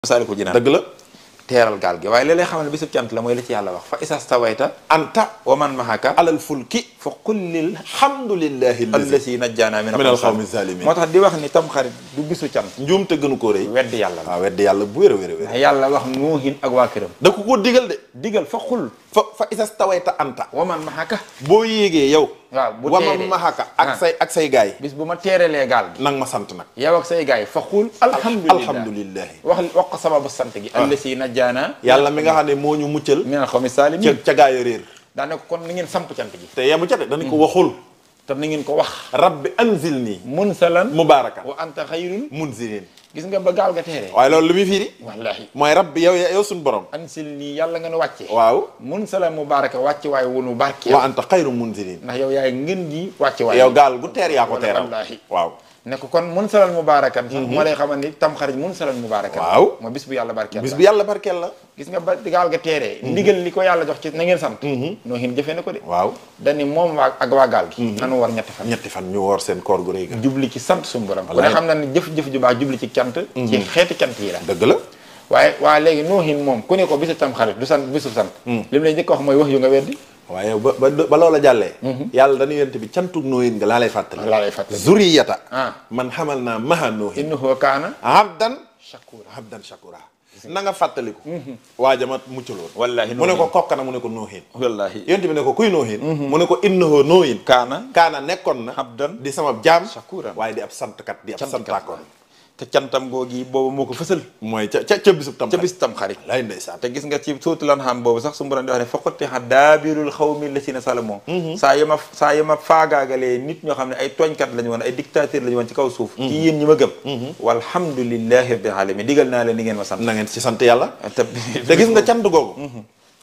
Masaalikul Jinaan dëgg la teeral gaal gi waaye léeg-léeg xamal ne bisub cant la mooy la ci yàlla wax fa isa stawayta anta wa man mahaka alal fulki fa qullil alhamdulillahi allasi najjaana min alqawmi zalimin moo tax di wax ni tamxarit du bisu cant njuum te gënu koo rëy weddi yàlla la waaw weddi yàlla bu wér a wér a wér ndax yàlla wax nuuhin ak waa këram da ko digal de digal fa xul fa isa stawayta anta wa man mahaka boo yéegee yow waaw bu waman teeree mahaka ak say gaay bis bu ma teeralee gaal gi nang ma sant nag yow ak say gaay fa xul alhamdulillahi wax ko sababu sant gi allasi najjaana yàlla mi nga xam ne moo ñu muccal min alqawmi zalimin ca gaay a réer daa ne ko kon ni ngeen samp cant gi te yemu ca de dañu ko waxul te ni ngeen ko wax rabbi anzilni munsalan mubaarakan wa anta xayrul munzilin gis nga ba gaal ga teeree waaye loolu lu muy fiiri wallahi mooy rabbi yow suñu borom ansil nii yàlla nga nu wàcce waaw munsalan mubaaraka wàcce waaye wunu barke wa anta xayru munzilin ndax yow yaay ngën gi wàcce waaye yow gaal gu teer yaa ko teeral wallahi waaw ne ko kon munsalan mubaarakan sax moo lay xamal ni tamxarit munsalan mubaarakan waaw mooy bis bu yàlla barkeel bis bi yàlla barkeel la gis nga ba gaal ga teeree ndigal li ko yàlla jox ci na ngeen sant noo hin jëfee na ko de waaw dani moom waa gaal gi nanu war ñetti fan ñu woor seen koor gu rëy ga jubli ci sant suñu borom ku ne xam na ne jëf-jëf ju baax jubli ci cant ci xeeti cant yi la dëgg la waaye léegi noohin moom ku ne ko bisu tamxarit du sant bisu sant li mu lay njëkk wax mooy wax yu nga weddi waaye ba loola jàllee yàlla dañu yonent bi cantug nooyin nga laa lay fàttali zuriyata man xamal naa maha nooyin innahu kaana abdan shakura na nga fàttaliku waajama muccaloon wallahi mu ne ko kokkana mu ne ko noohin wallahi yonent bi ne ko kuy noohin mu ne ko innahu nooyin kaana nekkoon na abdan di sama jaam shakura waaye di ab santkat di ab santaakoon te cantam googi boobu moo ko fësal mooy ca bisub tam ca bis tam xarit lay ndeysaan te gis nga ci suutu lan xam boobu sax su mborom di wax ne faqati xa daabirul xawmi la si na salamoo saa yi ma faagaagalee nit ñoo xam ne ay tooñkat lañu woon ay dictateur lañu woon ci kaw suuf ci yéen ñi ma gëm walhamdulillahi rabbil alamin digal naa leen ni ngeen ma sant na ngeen ci sant yàlla te gis nga cant googu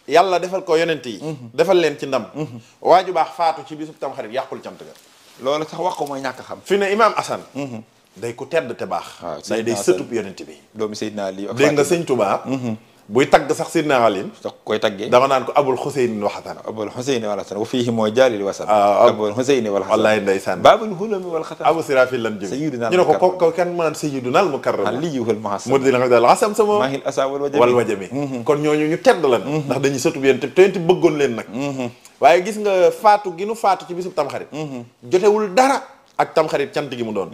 yàlla defal ko yonent yi defal leen ci ndam waaju baax faatu ci bisub tam xarit yàqul cant ga loolu sax wax ko mooy ñàkk xam fi ne imaam Assane day ko tedd te baax day sëtub yonent bi doomu Seydina Ali dégg nga sëñ Touba buy tagg sax Seydina Ali sax koy taggee dama naan ko abul xuseyni waxatan abul xuseyni wal xasan wa fiihi mooy jaaril wasan abul xuseyni wal xasan wallaay ndeysaan baabul hulami wal xatan abu sirafil lan jóge ñu ne ko kenn mënaan sayyiduna al mukarram aliyuhul mahassan mu di la nga dal asam sama mahil asa wal wajami kon ñooñu ñu tedd lan ndax dañuy sëtub yonent te yonent bëggoon leen nag waaye gis nga faatu gi nu faatu ci bisub tamxarit jotewul dara ak tamxarit cant gi mu doon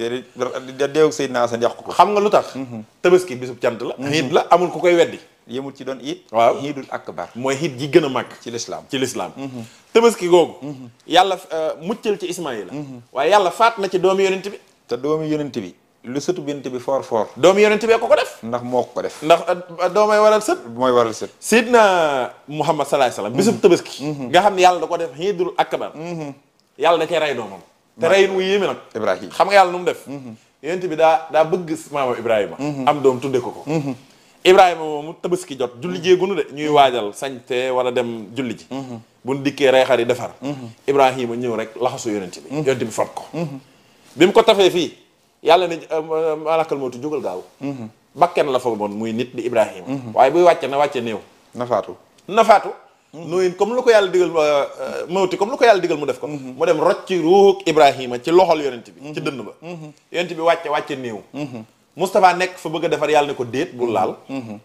deewug Seydina Asan yàqu ko xam nga lu tax tabaski bisub cant la xiit la amul ku koy weddi yëmul ci doon it waaw xiidul akbar mooy xiit ji gën a màgg ci lislaam tabaski googu yàlla muccal ci Ismaïla waaye yàlla faat na ci doomi yonent bi te doomi yonent bi lu sëtu yonent bi foor doomi yonent bee ko def ndax moo ko def ndax doomay waral sët mooy waral sët Seydina Muhammad sallallahu alayhi wasallam bisub tabaski nga xam ne yàlla da ko def xiidul akbar yàlla da koy rey doomam te reyin wu yéeme nag Ibrahima xam nga yàlla nu mu def yonent bi daa bëgg maamam Ibrahima am doom tudde ko Ibrahima moomu tabaski jot julli jéegunu de ñuy waajal sañte wala dem julli ji buñ dikkee rey xar yi defar Ibrahima ñëw rek laxasu yonent bi fab ko bi mu ko tafee fii yàlla ne malakal mawtu jógal gaaw bakken la fa moon muy nit di Ibrahima waaye buy wàcce na wàcce néew na faatu nooyin comme lu ko yàlla digal mawti comme lu ko yàlla digal mu def ko mu dem rocc ci ruux Ibrahima ci loxol yonent bi ci dënn ba yonent bi wàcce néew Moustapha nekk fa bëgg a defar yàlla ne ko déet bu laal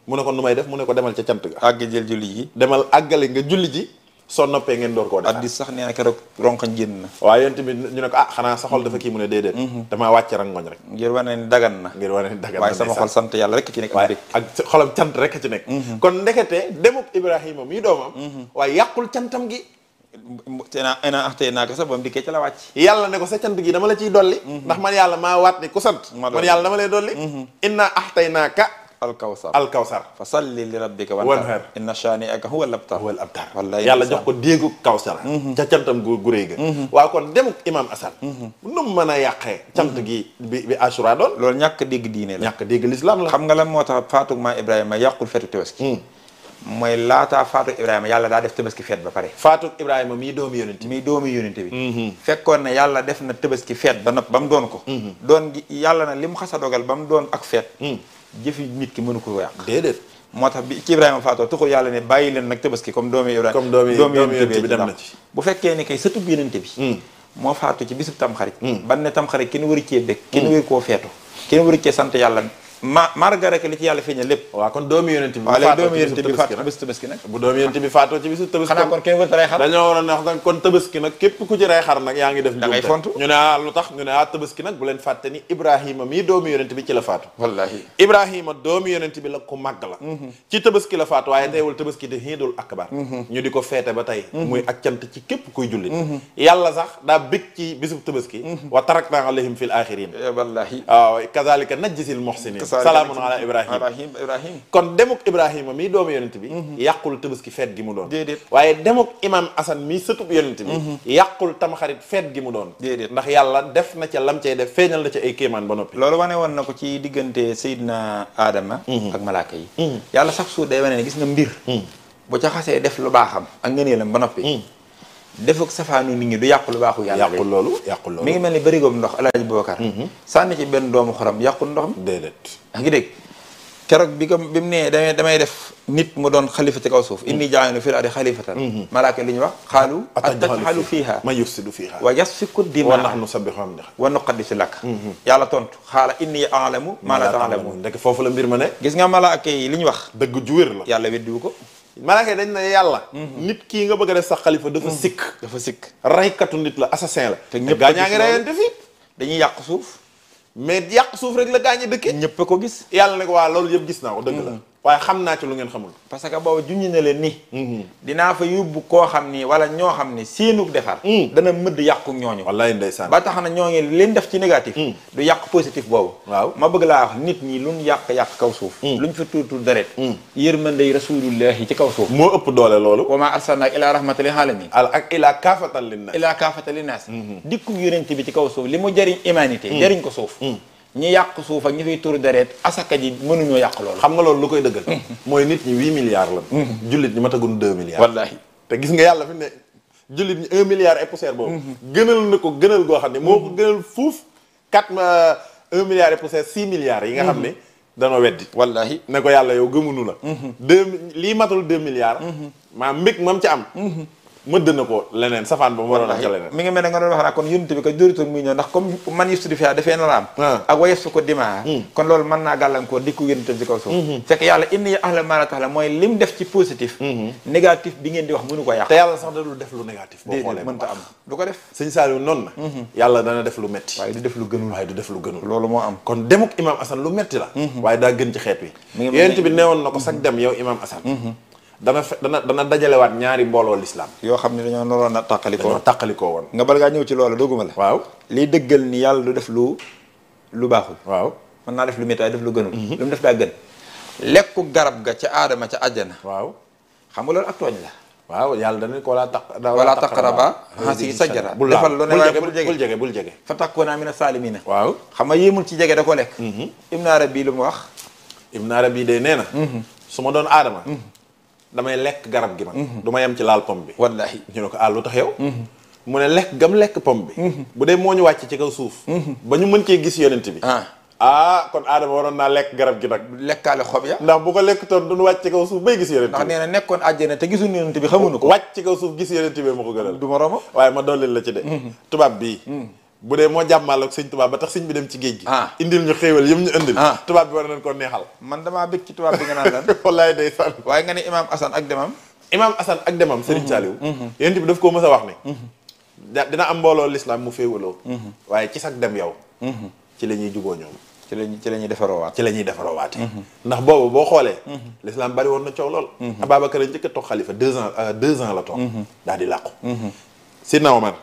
mu ne ko nu may def mu ne ko demal ca cant ga àgg jël julli ji demal àggale nga julli ji soo noppee ngeen door koo def addis sax nee na keroog ronkañ génn na waaye yonent bi ñu ne ko xanaa sa xol dafa kii mu ne déedéet damaa wàcce rangoñ rek ngir wane ni dagan na waaye sama xol sant yàlla rek ci nekk waaye ak xolam cant rek ci nekk kon ndekete demuk Ibrahima mii doomam waaye yàqul cantam gi ena axtee naaka sax ba mu dikkee ci la wàcc yàlla ne ko sa cant gi dama la ciy dolli ndax man yàlla maa waat ni ku sant man yàlla dama lay dolli inna axtaynaaka alkawsar fa salli li rabbika wanhar inna shani'aka huwa al-abtar wallahi yàlla jox ko déegu kawsar ca cantam gu réy ga waaw kon demuk imam Assane nu mu mën a yàqee cant gi bi Ashura doon loolu ñàkk dégg diine la ñàkk dégg l'islam la xam nga lan moo tax faatug maa Ibrahima yàqul fetu tabaski mooy laataa faatu Ibrahima yàlla daa def tabaski feet ba pare faatu Ibrahima mii doomi yonent bi fekkoon ne yàlla def na tabaski feet ba nopp ba mu doon ko doon yàlla na li mu xas a dogal ba mu doon ak feet jëfi nit ki mënu ko yàq déedéet moo tax bi ci Ibrahima faatoo tuxul yàlla ne bàyyi leen nag tabaski comme doomi Ibrahima comme doomi yonent bi dem na ci bu fekkee ni kay sëtub yonent bi moo faatu ci bisub tamxarit ban ne tamxarit kenn waru cee bëgg kenn waru koo feetu kenn waru cee sant yàlla marga rek li ci yàlla feeñal lépp. waaw kon doomu yonent bi. waaw léegi doomu yonent bi faatu bés tabaski nag. bu doomu yonent bi faatoo ci bisu tabaski. xanaa kon kenn warut a rey xar. dañoo war a neex nag kon tabaski nag képp ku ci rey xar nag yaa ngi def. da ngay fontu ñu ne lu tax ñu ne tabaski nag bu leen fàtte ni Ibrahima mii doomu yonent bi ci la faatu. wallahi Ibrahima doomu yonent bi la ku màgg la. ci tabaski la faatu waaye teewul tabaski di hiidul akbar. ñu di ko feete ba tey. muy ak cant ci képp kuy jullit. yàlla sax daa bég ci bisub tabaski. wa tarakna alayhim fil axirin. wallahi waaw kazalika najjisil muhsinin. salaamun ala Ibrahim kon demuk Ibrahima mii doomu yonent bi yàqul tabaski feet gi mu doon déedéet waaye demuk imam Asan mii sëtub yonent bi yàqul tamxarit feet gi mu doon déedéet ndax yàlla def na ca lam cay def feeñal na ca ay kéemaan ba noppi loolu wane woon na ko ci diggante Seydina Adama ak malaaka yi yàlla sax suur day wane ne gis nga mbir bu ca xasee def lu baaxam ak ngëneelam ba noppi defuk safaanu nit ñi du yàqu lu baaxu yàlla yàqul loolu mi ngi mel ni bërigoom ndox Alaaji Boubacar sànni ci benn doomu xorom yàqul ndox mi déedéet a ngi dégg keroog bi mu nee damay def nit mu doon xalifa ci kaw suuf inni jaa'ilu fil ardi xalifatan malaaka li ñu wax xaalu ataj'alu fiiha man yufsidu fiiha wa yasfiku dimaa wa nahnu nusabbihu bihamdika wa nuqaddisu lak yàlla tontu xaala inni a'lamu ma la ta'lamun ndek foofu la mbir ma ne gis nga malaaka yi li ñu wax dëgg ju wér la yàlla weddiwu ko malaaka yi dañ ne yàlla nit kii nga bëgg a def sax xalifa dafa sikk raykatu nit la assassin la te ñëpp gaa ñaa ngi reyante fii dañuy yàq suuf mais yàq suuf rek la gaañe dëkke ñëpp a ko gis yàlla ne ko waa loolu yëpp gis naa ko dëgg la waaye xam naa ci lu ngeen xamul parce que boobu junñi na leen ni dinaa fa yóbbu koo xam ni wala ñoo xam ni seenug defar dana mëdd yàqu ñooñu wallaay ndeysaan ba tax na ñoo ngi leen def ci négatif du yàq positif boobu waaw ma bëgg laa wax nit ñi luñ yàq kaw suuf luñ fa tuutul deret yërmandey rasulullahi ci kaw suuf moo ëpp doole loolu wa maa arsalnaaka ilaa rahmatan lil aalamiin ak ilaa kaafatan linnaas ilaa kaafatan linnaas dikku yonent bi ci kaw suuf li mu jëriñ humanité jëriñ ko suuf ñi yàq suuf ak ñi fiy tur deret asaka ji mënuñoo yàq loolu xam nga loolu lu koy dëggal mooy nit ñi 8 milliards la jullit ñi matagun 2 milliards wallahi te gis nga yàlla fi ne jullit ñi 1 milliard et poussière boobu gënal na ko gënal goo xam ne moo ko gënal fuuf 1 milliard et poussière 6 milliards yi nga xam ne danoo weddi wallahi ne ko yàlla yow gëmunu la lii matul 2 milliards maa mbég mam ci am mëdd na ko leneen safaan ba mu waroon am ca leneen mi ngi mel ne nga doon wax naa kon yonent bi ko dóoritoon muy ñëw ndax comme man yufsidu fiihaa dafee nar a am ak wayesu ko dimaa kon loolu mën naa gàllankoor dikku yonent bi ci kaw suuf fekk yàlla inni a'lamu maa laa ta'lamuun mooy lim def ci positif négatif bi ngeen di wax mënu ko yàq te yàlla sax da dul def lu négatif boo xoolee mënta am du ko def sëñ Saliou noonu na yàlla dana def lu metti waaye du def lu gënul loolu moo am kon demuk imam Assane lu metti la waaye daa gën ci xeet wi yonent bi neewoon na ko sax dem yow imam Assane dana dajalewaat ñaari mbooloo lislaam yoo xam ne dañoo naroon a tàqalikoo woon nga bal ngaa ñëw ci loolu dogguma la waaw liy dëggal ni yàlla du def lu baaxul waaw mën naa def lu métti waaye def lu gënul lu mu def daa gën lekku garab ga ca aadama ca àjjana waaw xam nga loolu ak tooñ la waaw yàlla dana ko wala taqraba haasihi sajara defal lu ne waaye bul jege fa takuuna mina saalimiina waaw xam nga yéemul ci jege da ko lekk Ibn Arabi lu mu wax Ibn Arabi day nee na su ma doon aadama damay lekk garab gi man du ma yem ci laal pom bi wallahi ñu ne ko lu tax yow mu ne lekk gam lekk pom bi bu dee moo ñu wàcc ci kaw suuf ba ñu mën cee gis yonent bi kon aadama waroon naa lekk garab gi nag lekkaale xob ya ndax bu ko lekk toon duñu wàcc ci kaw suuf bay gis yonent bi ndax nee na nekkoon àjjana te gisuñu yonent bi xamuñu ko wàcc ci kaw suuf gis yonent bi ma ko gënal du ma romo waaye ma dollil la ci de tubaab bii bu dee moo jàmmal ak sëñ tubaab ba tax sëñ bi dem ci géej gi indil ñu xéewal yëm ñu indil tubaab bi war nañ ko neexal man damaa bëgg ci tubaab bi nga naan lan wallaay day sànn waaye nga ne imam Assane ak demam Serigne Saliou yonent bi daf koo mës a wax ne dina am mbooloo l'islam mu féewaloo waaye ci sag dem yow ci la ñuy juboo ñoom ci la ñuy defaroowaat ci la ñuy defaroowaate ndax boobu boo xoolee l'islam bari woon na coow lool Ababacar a njëkk a toog xalifa 2 ans la toog daal di làqu Sidna Omar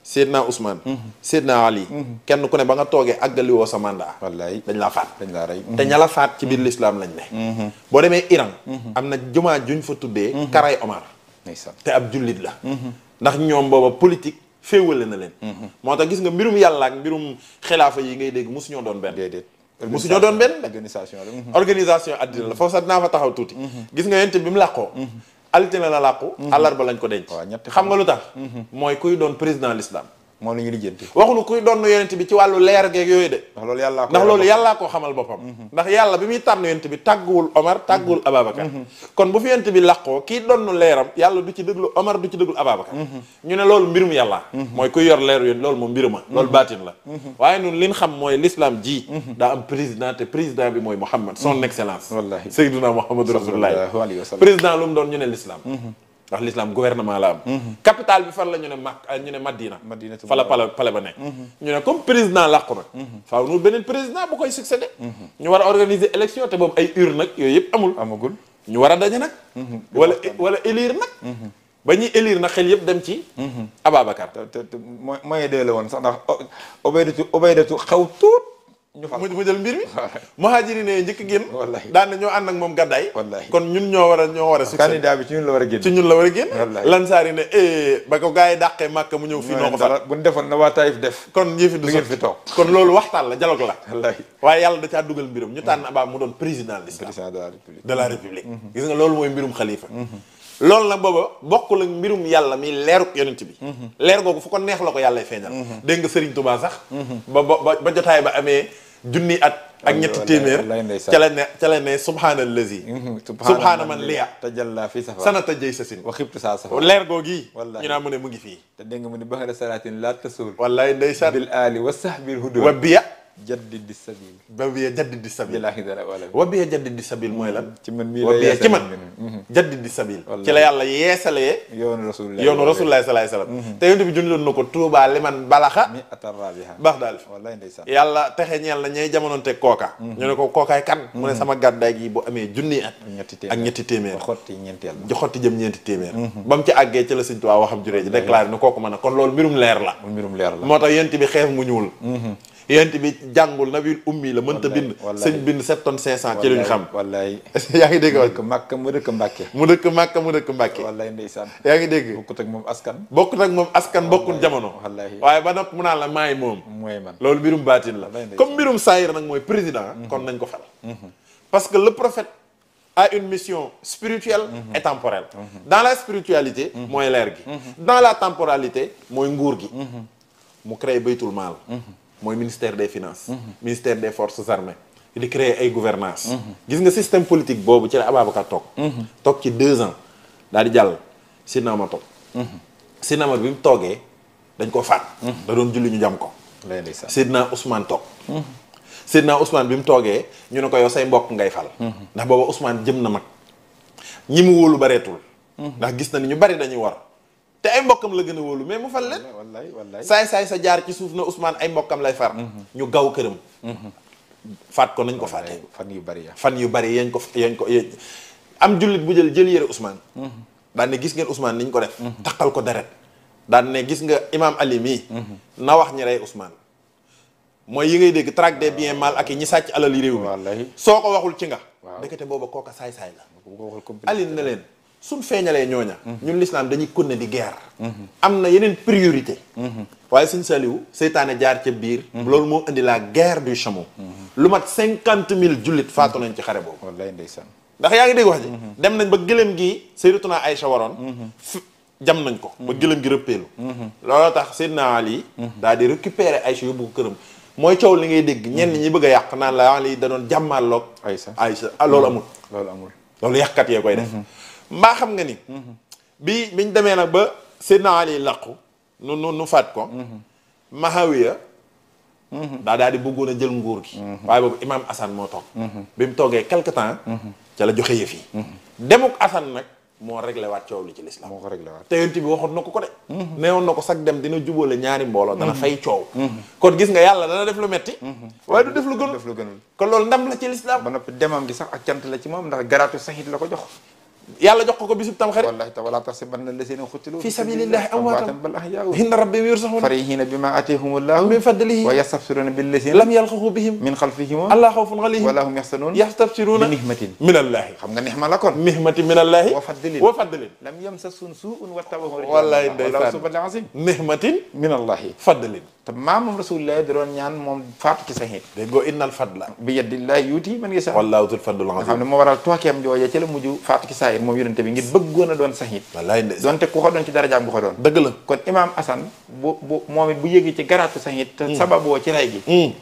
Seydina Ousmane Seydina Ali kenn ku ne ba nga toogee àggaliwoo sa mandat wallaay dañ laa faat dañ laa rey te ña la faat ci biir l'islam lañ ne boo demee Iran am na jumaa juñ fa tuddee Karay Omar te ab jullit la ndax ñoom booba politique féewale na leen moo tax gis nga mbirum yàlla ak mbirum xilaafa yi ngay dégg mosuñoo doon benn mosuñoo doon benn organisation addina la foofu sax dinaa fa taxaw tuuti gis nga yent bi mu làqoo altine la làqu àllarba lañ ko denc xam nga lu tax mooy kuy doon président l'islam moom la ñuy lijjanti. waxuñu kuy doon yonent bi ci wàllu leer geeg yooyu de. ndax loolu yàllaa koo xamal boppam. ndax yàlla bi muy tànn yonent bi tàgguwul Omar tàgguwul Ababacar. kon bu fi yonent bi làqoo kii doon leeram yàlla du ci déglu Omar du ci déglu Ababacar. ñu ne loolu mbirum yàlla. mooy kuy yor leeru yéen loolu moom mbiruma. loolu baatin la. waaye ñun li ñu xam mooy l'islam ji. daa am président te président bi mooy Muhammad son excellence. wallaahi Seydina Muhammadu Rasulullah président lu mu doon ñu ne l'islam. ndax l'islam gouvernement la am. capital bi fan la ñu ne Madina. fa la pale ba nekk. ñu ne comme président làqu nag. faaw nu beneen président bu koy succédé. ñu war a organiser élection te boobu ay urne nag yooyu yëpp amagul. ñu war a daje nag. wala élire nag. ba ñuy élire nag xel yëpp dem ci. Ababacar. te mooy dee la woon sax ndax Ubaydatu xaw tuut. mu jël mbir mi muhaajiri ne njëkk génn daan na ñoo ànd ak moom gàddaay kon ñun ñoo war a succès candidat bi ci ñun la war a génn ci ñun la war a génn lansaar yi ne ba ko gars yi dàqee Màkka mu ñëw fii noo ko fat bu ñu defoon na waa Taïf def kon yëfi du ngeen fi toog kon loolu waxtaan la dialogue la waaye yàlla da caa dugal mbirum ñu tànn Abba mu doon président de la république gis nga loolu mooy mbirum xalifa loolu nag booba bokkul ak mbirum yàlla mi leeruk yonent bi leer googu fu ko neex la ko yàllay feeñal dégg nga Serigne Touba sax ba jotaay ba amee junni at ak ñetti téeméer ca la ne subhaanallazi subhaana man liya tajalla fi safar sanata jëy sa sin waxibtu saa safar leer googi ñu naa mu ne mu ngi fii te dégg nga mu ne baxara salaatin la tasul wallaay ndeysaan bil aali wa sahbil hudu wa biya jaddidi sabil wa biya jaddidi sabil wala wa biya jaddidi sabil mooy lan ci man mii wa biya ci man jaddidi sabil ci la yàlla yeesalee yoonu rasulullah sallallahu alayhi wasallam te yonent bi jundoon na ko Tuubaa liman balaxa mi atarrabiha baax daal wallaay ndeysaan yàlla texe ñeel na ñay jamonoonte kooka ñu ne ko kookaay kan mu ne sama gàddaay gi bu amee junni at ak ñetti téeméer xotti ñeenteel ji xotti jëm ñeenti téeméer ba mu ci àggee ci la Sëñ Tuubaa waxam juree ji déclaré ne kooku mën a kon loolu mbirum leer la moo tax yonent bi xeef mu ñuul yent bi jàngul nabil ummi la mënta bind sëñ bind 7 tonnes 500 ci lu ñu xam wallaay yaa ngi dégg dëkk Makka mu dëkk Mbàkke mu dëkk Makka mu dëkk Mbàkke wallaay ndeysaan yaa ngi dégg bokkut ak moom askan bokkul jamono wallaay waaye ba nopp mu naan la maay moom mooy man loolu mbirum baatin la comme mbirum saayir nag mooy président kon nañ ko fal parce que le prophète a une mission spirituelle et temporelle dans la spiritualité mooy leer gi dans la temporalité mooy nguur gi mu créé baytul maal mooy ministère des finances ministère des forces armées di créer ay gouvernance gis nga système politique boobu ci la Ababacar toog ci 2 ans daal di jàll Sidna Omar toog Sidna Omar bi mu toogee dañ ko faat da doon julli ñu jam ko Sidna Ousmane toog Sidna Ousmane bi mu toogee ñu ne ko yow say mbokk ngay fal ndax booba Ousmane jëm na mag ñi mu wóolu bareetul ndax gis na ni ñu bari dañuy war te ay mbokkam la gën a wóolu mais mu fal leen wallaay saay sa jaar ci suuf na Ousmane ay mbokkam lay far ñu gaw këram faat ko nañ ko faatee fan yu bari yañ ko am jullit bu jël yére Ousmane daan ne gis ngeen Ousmane niñ ko def taqal ko deret daan ne gis nga imam Ali mii na wax ñi rey Ousmane mooy yi ngay dégg traque des biens mal ak yi ñi sàcc alal yi réew mi soo ko waxul ci nga ndekete booba kooka saay-saay la Ali ne leen suñ feeñalee ñooña ñun l'islam dañuy konne di guerre am na yeneen priorité waaye Sëñ Saliou seytaane jaar ca biir loolu moo indi la guerre du chameau lu mat 50,000 jullit faatu nañ ci xare boobu wallaay ndeysaan ndax yaa ngi dégg wax ji dem nañ ba gëléem gi Sayyidatuna Aïcha waroon jam nañ ko ba gëléem gi rëppeelu looloo tax Seydina Ali daal di récupérer Aïcha yóbbu ko këram mooy coow li ngay dégg ñenn ñi bëgg a yàq naan la Ali da doon jàmmaarloog Aïcha loolu amul loolu yàqkat yee koy def mbaa xam nga ni biñ demee nag ba Seydina Ali làqu nu faat ko Mahawiya daal di bëggoon a jël nguur gi waaye boobu imam Assane moo toog bi mu toogee quelque temps ca la joxe yëf yi demuk Assane nag moo réglé waat coow li ci l'islam moo ko réglé waat te yonent bi waxoon na ko de neewoon na ko sag dem dina jubóole ñaari mbooloo dana fay coow kon gis nga yàlla dana def lu metti waaye du def lu gënul kon loolu ndam la ci l'islam ba noppi demam gi sax ak cant la ci moom ndax garaatu saxit la ko jox yàlla jox ko bisub tam xarit wallahi wala tahsabanna allazina qutilu fi sabilillahi amwaatan bal ahyaa'un inda rabbihim yurzaqun farihina bima atahumullahu min fadlihi wa yastabsiruna billazina lam yalqahu bihim min khalfihim alla khawfun alayhim wala hum yahzanun yastabsiruna bi nihmatin minallahi xam nga nihma la kon nihmatin minallahi wa fadlin lam yamsasun su'un wa tabahu wallahi ndeysaan subhanal azim nihmatin minallahi fadlin te maamam rasulullah da doon ñaan moom faatu ci sahid déggoo innal fadla bi yadillahi yuuti man yasha wallaahu zul fadlil nga azim xam ne moo waral tookeem jooje ci la mujj faatu ci sahid moom yonente bi ngir bëggoon a doon sahid wallaay ndeysaan donte ku ko doon ci darajaam bu ko doon dëgg la kon imam Assane bu moom it bu yéegi ci garaatu sahid te sababoo ci rey gi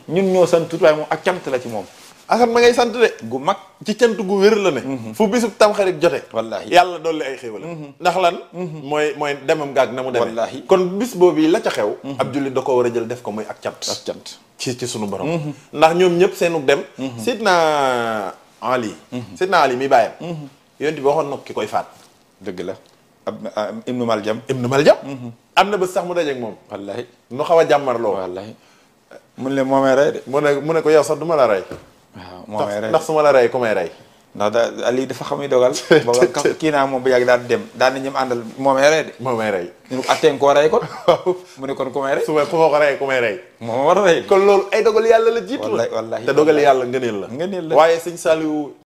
ñun ñoo santut waaye moom ak cant la ci moom Assane ma ngay sant de gu mag ci cant gu wér la ne fu bisub tamxarit jote wallaahi yàlla dolli ay xéewal ndax lan mooy demam gaag na mu demee wallaahi kon bis boobu la ca xew ab jullit da ko war a jël def ko muy ak cant ci sunu borom ndax ñoom ñëpp seenu dem Seydina Ali mi bàyyam yonent bi waxoon na ki koy faat dëgg la ab ibnu Maljam am na bés sax mu dajeek moom wallaahi nu xaw a jàmmarloo wallaahi mun leen moomee rey de mu ne ko yow sax du ma la rey waaw moomee rey ndax su ma la rey ku may rey ndax da Ali dafa xamuy dogal booba kii naa moom bu yàgg daal dem daan na ñëm àndal moomee rey de moo may rey ñu ko atteen koo rey kon mu ne kon ku may rey su ma ko rey ku may rey moom war a rey kon loolu ay dogal yàlla la jiitu la wallaahi te dogal yàlla ngëneel la ngëneel la waaye sëñ Saliou